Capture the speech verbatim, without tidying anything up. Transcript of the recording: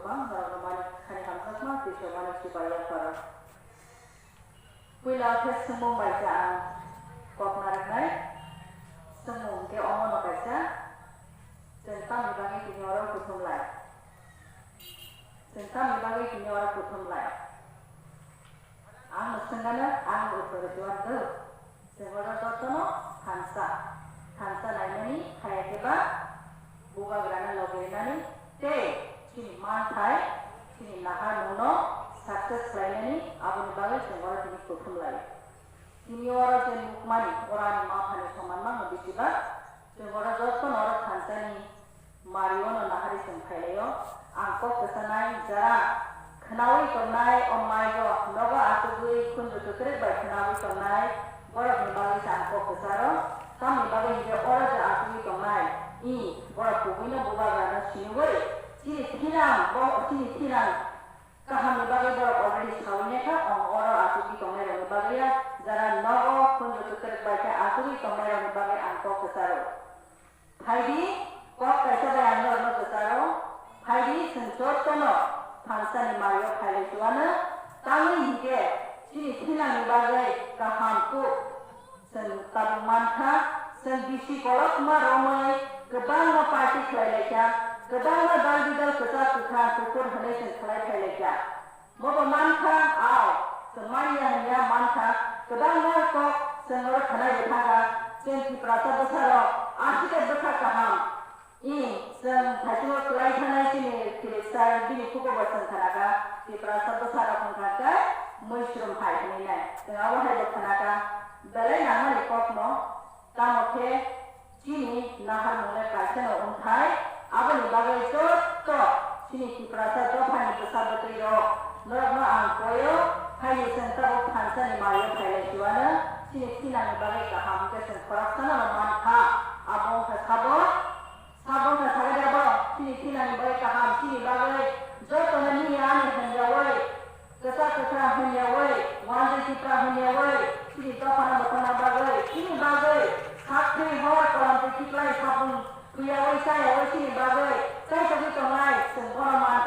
Ang norokno mani khani hamjakma tei swmani chubai yapharo. Puila khe swngmung bai khe ang kok narwknai. Swngmung khe omono kaisa, chwng tamni bagwi tini oro kuthum lai? Chwng tamni bagwi tini oro kuthum lai? Ang swngano ang uttor rwdi. Chwng oro jotono thansa, thansa nainani, haya khe ba bubagrano logi rwnani tei chini manthai, chini naharmungno success khlainani, aboni bagwi chwng oro tini kuthum lai. Tini oro je nukmani, oro ani ma phani soman mangno bisi ba, chwng oro jotono oro thansani Mario no nahari chwng phailaio. Ang kok kwchanai jara khnaui tongnai o maigo nogo achugwi khunju kwkrwk bai khnaui tongnai borokni bagwi se ang kok kwcharo. Tamni bagwi hinkhe oro je achugwi tongnai i borok kubuino bubagrano siniui chini thinang bo chini thinang kahamni bagwi borok already saui naikha. Ang oro achugwi tongnairokni bagwi ya jara nogo khunju kwkrwk bai khe achugwi tongnairokni bagwi ang kok kwcharo. Phaidi, kok kaisa bai ang norokno kwcharo. Phaidi, chwng jotono thansani mario phailai chuano. Tamni hinkhe chini thinangni bagwi kaham kuk chwng tabuk mankha. Chwng bisi kolokma romwi kwbangma party khlai laikha, kwbangma dal bidal kwchak kwkha kuphur hwnwi chwng khlai phai laikha. Bobo mankha, ao, chwng manya hwnwi mankha, kwbangma kok chwng oro khwnai rwkha, chwng Tiprasa bwsarok aswk khe bwkha kaham. I, chwng thaichungo kwlai thanai chini Philip sir bini khugo bo chwng khnakha, Tiprasa bwsarok wngkha khe muisrum hai hwnwi nai. Chwng abo hai bo khnakha, belai nangmani kokno, tamo khe Chini naharmung le kaisano wngthai, aboni bagwi joto chini Tiprasa dophani bwsa bwtwi rok norokno ang koio, haini chwng tabuk thansani mario phailai chuano, chini thinangni bagwi kaham hwnkhe chwng khoroksa no mankha, abo wngkha sabo, sabo wngkha sagadi abo chini thinangni bagwi kaham, chini bagwi jotono nini ani hwnjaui, Kwchak kwchak hwnyaui, wanjwi tipra hwnyaui, chini dophano mwthangna bagwi, chini bagwi, sak thwi hor korom twi tiklai sapung thwiyaui chayaui chini bagwi, chaisogwi tongnai, chwng bono man